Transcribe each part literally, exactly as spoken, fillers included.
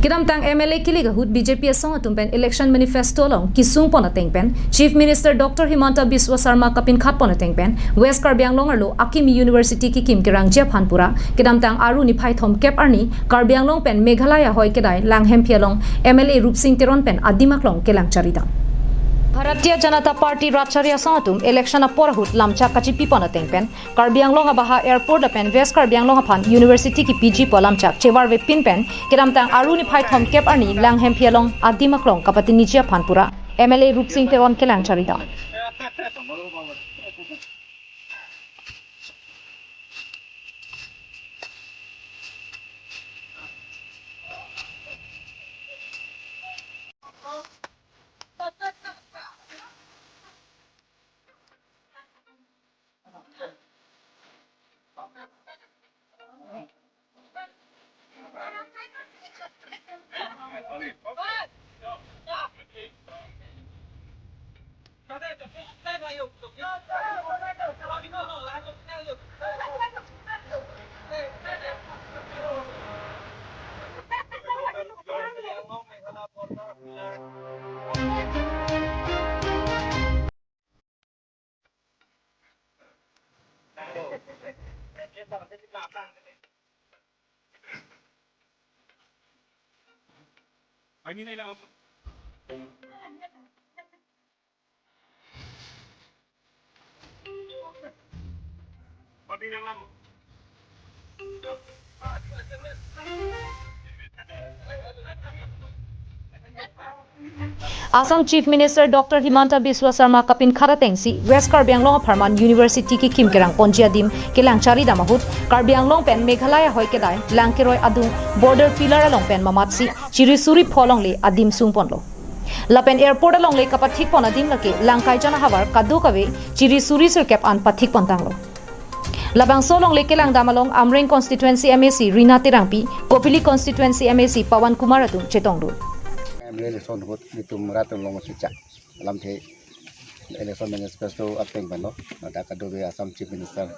Kedamtang M L A kilik ahut B J P asong atum pen election manifesto along kesung pon ateng pen Chief Minister Doctor Himanta Biswa Sarma kapinkhat pon ateng pen West Karbi Anglong arlo akimi university kekim kerangji aphan pura kedamtang Aru niphai thomkep arni Karbi Anglong pen Meghalaya hoi kedai Langhemphi along M L A Rupsing Teron pen adim aklong kelang charidam. Bharatiya Janata Party rat chari asong atum election apor ahut lamchak kachipi pon ateng pen Karbi Anglong abaha airport lapen West Karbi Anglong aphan university kepiji pu alamchak chevarve pin pen kedamtang Aru niphai thomkep arni Langhemphi along adim aklong kapatiniji aphan pura M L A Rupsing Teron kelang charidam. Assam Chief Minister Doctor Himanta Biswa Sarma kapinkhat atengsi West Karbi Anglong apharman university kekim kerang ponji adim kelang charidam ahut Karbi Anglong pen Meghalaya hoi kedai Langkeroi adung border pillar along pen mamatsi chiri suri pho alongle adim sung ponlo. Lapen airport alongle kapathik pon adim lake Langkaijan ahavar kadokave chiri suri sirkep an pathik pon tanglo. Labangso alongle kelangdam along Amreng constituency M A C Rina Terangpi, Kopili constituency M A C Pawan Kumar atum chetongdun. M L A election ahut nelitum rat along sucha alamthe election manifesto ateng pen lo, ladak kadokave Assam Chief Minister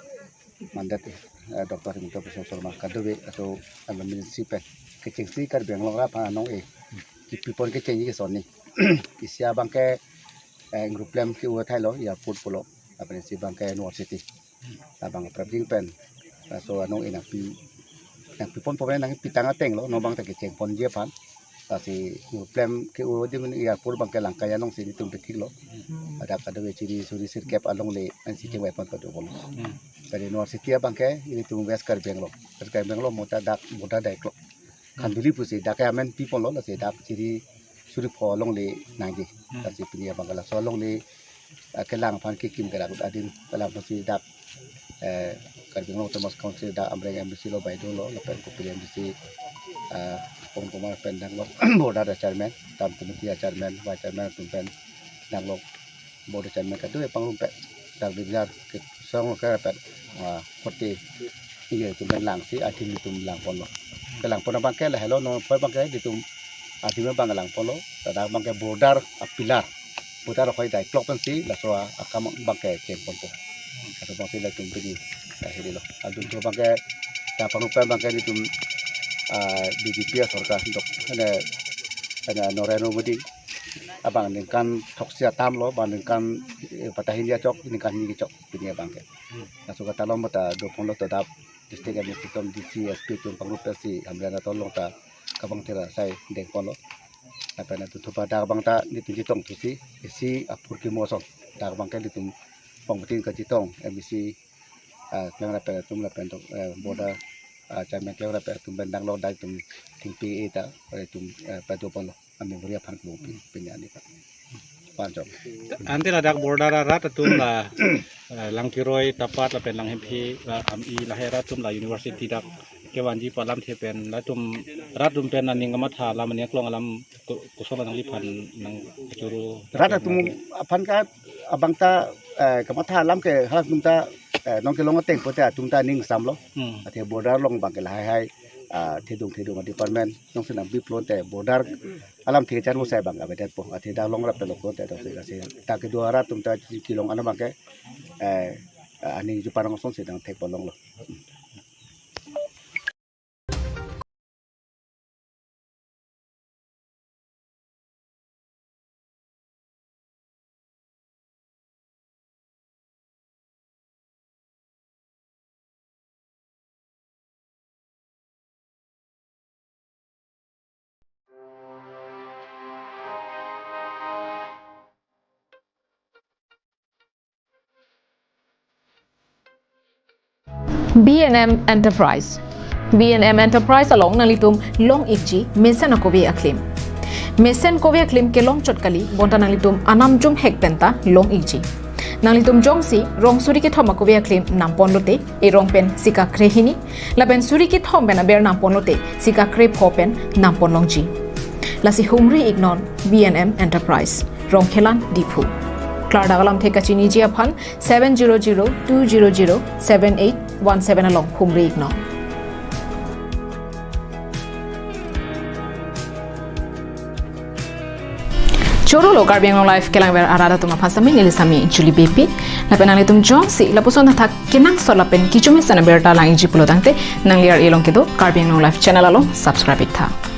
mandet, eh, Doctor Himanta Biswa Sarma kadokave atum M L A ministry pen kechengsi Karbi Anglong rat aphan anong-e kepi pon kechengji kesonni. Isi abangke, eh, ingruplem ke-u thailo airport pulo, lapen isi abangke university. Labang prapjin pen laso anong-e nangpi, nangpi pon pon nangpi tang ateng lo, non abang ta kecheng ponji aphan. Lasi ingruplem ke-u adim airport abangke Langkaijan alongsi nelitum pethiklo. Ladak kadokave chiri suri sirkep alongle ansi chengvai pon pado bom. Tadi university abangke nelitum West Karbi Anglong, West Karbi Anglong mota dak border daiklok Khanduli pusi dak amen pi ponlo, lasi dak chiri suri pho alongle nangji. Lasi pini abangke laso alongle, ah, kelang aphan kekim kerang adim kelang pusi dak, eh, Karbi Anglong Autonomous Council dak Amreng M D C lo Baideo lo, lapen Kopili M D C, ah, Pawan Kumar pen danglo, border a chairman, town committee a chairman, vice chairman atum pen danglo, border chairman kadokave pangrum pen dak Bibjar ke song lo ke pen, ah, kote iye atum pen langsi adim nelitum lang ponlo. Kelang pon abangke lahelo, non pho abangke nelitum adim abang lang ponlo, ladak abangke border a pillar, border hoi daiklok pensi laso akam abangke cheng ponpo. Laso abangsi nelitum pini, eh, helilo. Adun thu abangke ta pangrum pen abangke nelitum, ah, B J P asorkar dok, ene, ene Narendra Modi abang ningkan throksi atam lo, abang ningkan, eh, patahini achok, ningkan hini kechok pini abangke. Laso katalom ta do ponlo, to dak district administration, D C, S P atum pangrum pensi Hamren ator along ta kabang tera sai deng ponlo. Lapen atum thupa dak abang ta nelitum chetong thusi, isi apor kimo ason dak abangke nelitum pangputin kachetong M D C, ah, klem rapet atum lapen to, eh, border, ah, chairman klem rapet atum pen danglo, dak itum thengpi eta, itum, eh, pado ponlo. Ami buri aphan klong pin, pin ani pa. Panjok. Ante ladak border arat atum la, eh, Langkeroi, Tapat lapen Langhemphi, la ami lahai rat atum la university dak kevanji pu alamthe pen latum rat atum pen aning kamatha alam ani aklong alam ko-, koson alangliphan nangchoro. Rat atum aphan ke abang ta, eh, kamatha alam ke rat atum ta, eh, nong kelong ateng pote atum ta ning samlo. Hmm. Athe border along abangke lahai hai, ah, thedung thedung department nongsi nangpi pulote border alamthe kacharmo sai abang avedetpo. Athe dak long rapet lo pulote dok se kase ta kedo arat atum ta kelong an abangke, eh, aning jupan angsong si nangthek po longlo. B and M Enterprise. B and M Enterprise along nanglitum long-ikji mesen akove aklem. Mesen kove aklem kelong chot kali, bonta nanglitum anam jum hek penta long-ikji. Nanglitum jongsi rong suri kethom akove aklem nampon lote, erong pen sika krehini, lapen suri kethom pen aber nampon lote, sika krepho pen nampon longji. Lasi humri-iknon B and M Enterprise, Rongkhelan, Diphu. Klardak alamthe kachiniji aphan seven zero zero two zero zero seven eight one seven along humri-iknon. Choro lo Karbi Anglong Live kelangver arat atum aphan sami neli sami Julie Beypi. Lapen nanglitum jongsi lapuson athak kenangsot lapen kechomesen abirta lang-ikji pulo tangte, nangli ar-e along kedo Karbi Anglong Live channel along subscribe-iktha.